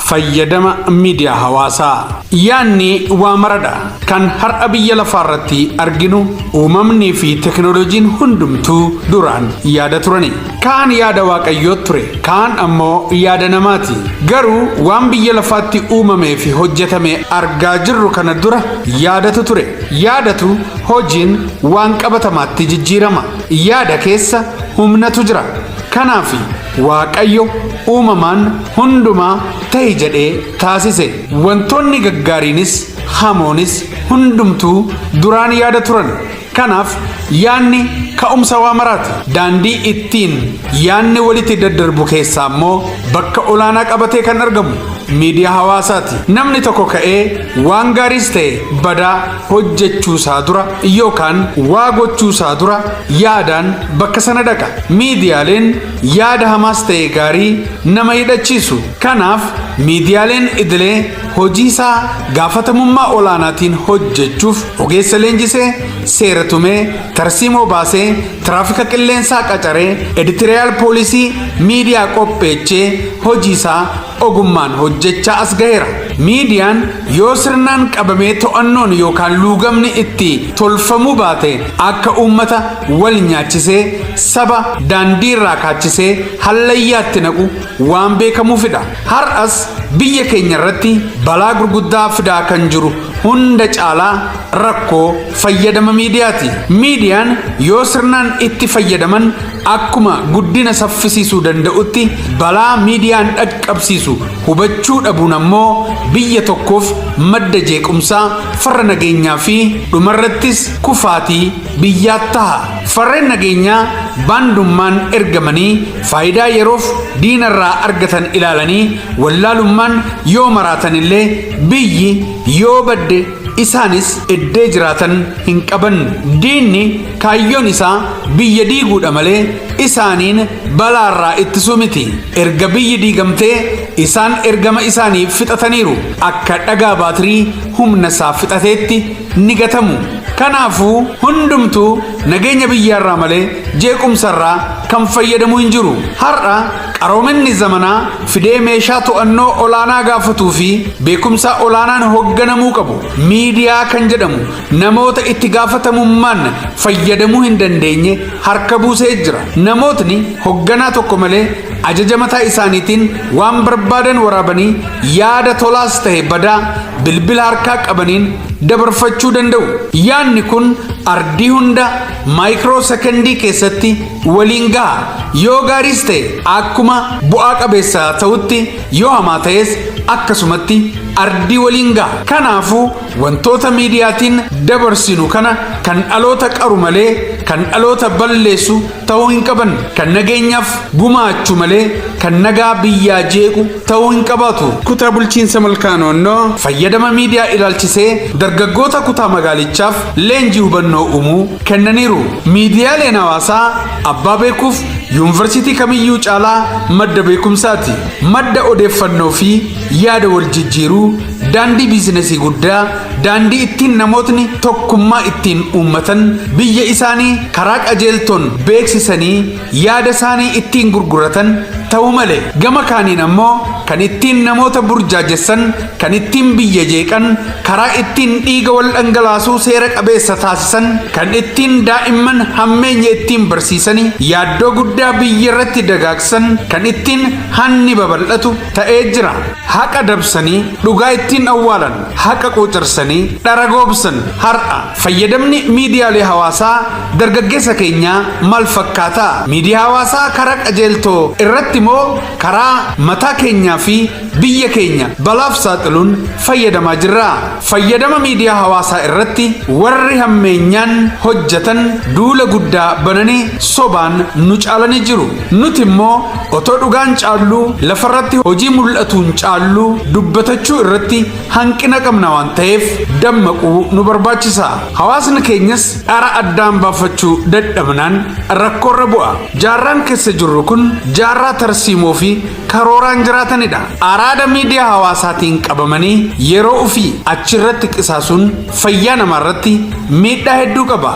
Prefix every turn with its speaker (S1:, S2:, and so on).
S1: Fayyadama miidiyaa hawaasaa. Yaanni waa maradha. Kan har'a biyya lafaarratti arginu uumamnii fi teknooloojiin hundumtuu duraan yaada turani. Kaan yaada Waaqayyoo ture, kaan ammoo yaada namaati. Garuu waan biyya lafaatti uumamee fi hojjetame argaa jirru kana dura yaadatu ture. Yaadatu hojiin waan qabatamaatti jijjiirama. Yaada keessa humnatu jira. Kanaaf Waaqayyo uumamaan hundumaa ta'i jedhee taasise. Wantoonni gaggaariinis hamoonis hundumtuu duraan yaada turan. Kanaaf yaanni ka'umsa waa maraati. Daandii ittiin yaanni walitti daddarbu keessaa immoo bakka olaanaa qabatee kan argamu miidiyaa hawaasaati. Namni tokko ka'ee waan gaariis ta'e badaa hojjechuusaa dura yookaan waa gochuusaa dura yaadaan bakka sana dhaqa. Miidiyaaleen yaada hamaas ta'e gaarii nama hidhachiisu. Kanaaf miidiyaaleen idilee hojii isaa gaafatamummaa olaanaatiin hojjechuuf ogeessa leenjisee, seera tumee, tarsiimoo baasee, tiraafika qilleensaa qacaree, editorial policy miidiyaa qopheechee hojii isaa ogummaan hojjechaa as gaheera. Miidiyaan yoo sirnaan qabamee to'annoon yookaan luugamni itti tolfamuu baate akka uummata wal nyaachisee, saba daandiirraa kaachisee hallayyaatti naqu waan beekamuufidha. Har'as biyya keenya irratti balaa gurguddaa fidaa kan jiru hunda caalaa rakkoo fayyadama miidiyaati. Miidiyaan yoo sirnaan itti fayyadaman akkuma guddina saffisiisuu danda'utti balaa miidiyaan dhaqqabsiisu hubachuu dhabuun ammoo biyya tokkoof madda jeequmsaa, farra nageenyaa fi dhumarrattis kufaatii biyyaa taha. Farreen nageenyaa baandummaan ergamanii faayidaa yeroof diinarraa argatan ilaalanii wallaalummaan yoo maraatan illee biyyi yoo badde isaanis iddee jiraatan hin qaban. Diinni kaayyoon isaa biyya diiguudha malee isaaniin balaarraa ittisuu miti. Erga biyyi diigamtee isaan ergama isaanii fixataniiru. Akka dhagaa baatirii humna isaa fixateetti ni gatamu. Kanaafuu hundumtuu nageenya biyyaarraa malee jeequmsarraa kan fayyadamu hin jiru. Har'a qaroominni zamanaa fidee meeshaa to'annoo olaanaa gaafatuu fi beekumsa olaanaan hoogganamuu qabu. Miidiyaa kan jedhamu namoota itti gaafatamummaan fayyadamuu hin dandeenye harka buusee jira. Namootni hoogganaa tokko malee ajaja mataa isaaniitiin waan barbaadan waraabanii yaada tolaas ta'e badaa bilbila harkaa qabaniin dabarfachuu danda'u. Yaadni kun ardii hunda maayikiroo sekendii keessatti waliin gaha. Yoo gaariis ta'e akkuma bu'aa qabeessa ta'utti, yoo hamaa ta'es akkasumatti ardii waliin gaha. Kanaafuu wantoota miidiyaatiin dabarsinu kana kan dhaloota qaru malee kan dhaloota balleessu ta'uu hin qaban. Kan nageenyaaf gumaachu malee kan nagaa biyyaa jeequ ta'uu hin qabaatu. Kutaa bulchiinsa Malkaanoonnoo fayyadama miidiyaa ilaalchisee dargaggoota kutaa magaalichaaf leenjii hubannoo uumuu kennaniiru. Miidiyaaleen hawaasaa abbaa beekuuf yuunivarsiitii kamiyyuu caalaa madda beekumsaati. Madda odeeffannoo fi yaada wal jijjiiruu, daandii biizinesii guddaa, daandii ittiin namootni tokkummaa ittiin uummatan, biyya isaanii karaa qajeeltoon beeksisanii yaada isaanii ittiin gurguratan ta'uu malee, gama kaaniin ammoo kan ittiin namoota burjaajessan, kan ittiin biyya jeeqan, karaa ittiin dhiiga wal dhangalaasuu seera qabeessa taasisan, kan ittiin daa'imman hammeenya ittiin barsiisanii yaaddoo guddaa biyya irratti dagaagsan, kan ittiin hanni babal'atu ta'ee jira. Haqa dabsanii dhugaa ittiin awwaalan, haqa quucarsanii dhara goobsan. Har'a fayyadamni miidiyaalee hawaasaa dargaggeessa keenyaa maal fakkaata? Miidiyaa hawaasaa karaa qajeeltoo irratti moo karaa mataa keenyaa fi biyya keenya balaaf saaxiluun fayyadamaa jirra? Fayyadama miidiyaa hawaasaa irratti warri hammeenyaan hojjetan duula guddaa bananii sobaan nu caalanii jiru. Nuti immoo otoo dhugaan caalluu lafarratti hojii mul'atuun caalluu dubbatachuu irratti hanqina qabna waan ta'eef dammaquu nu barbaachisa. Hawaasni keenyas dhara addaan baafachuu dadhabnaan rakkoorra bu'a. Jaarraan keessa jirru kun jaarraa tarsiimoo fi karooraan jiraatanidha. Araada miidiyaa hawaasaatiin qabamanii yeroo ofii achirratti qisaasuun fayyaa namaarratti miidhaa hedduu qaba.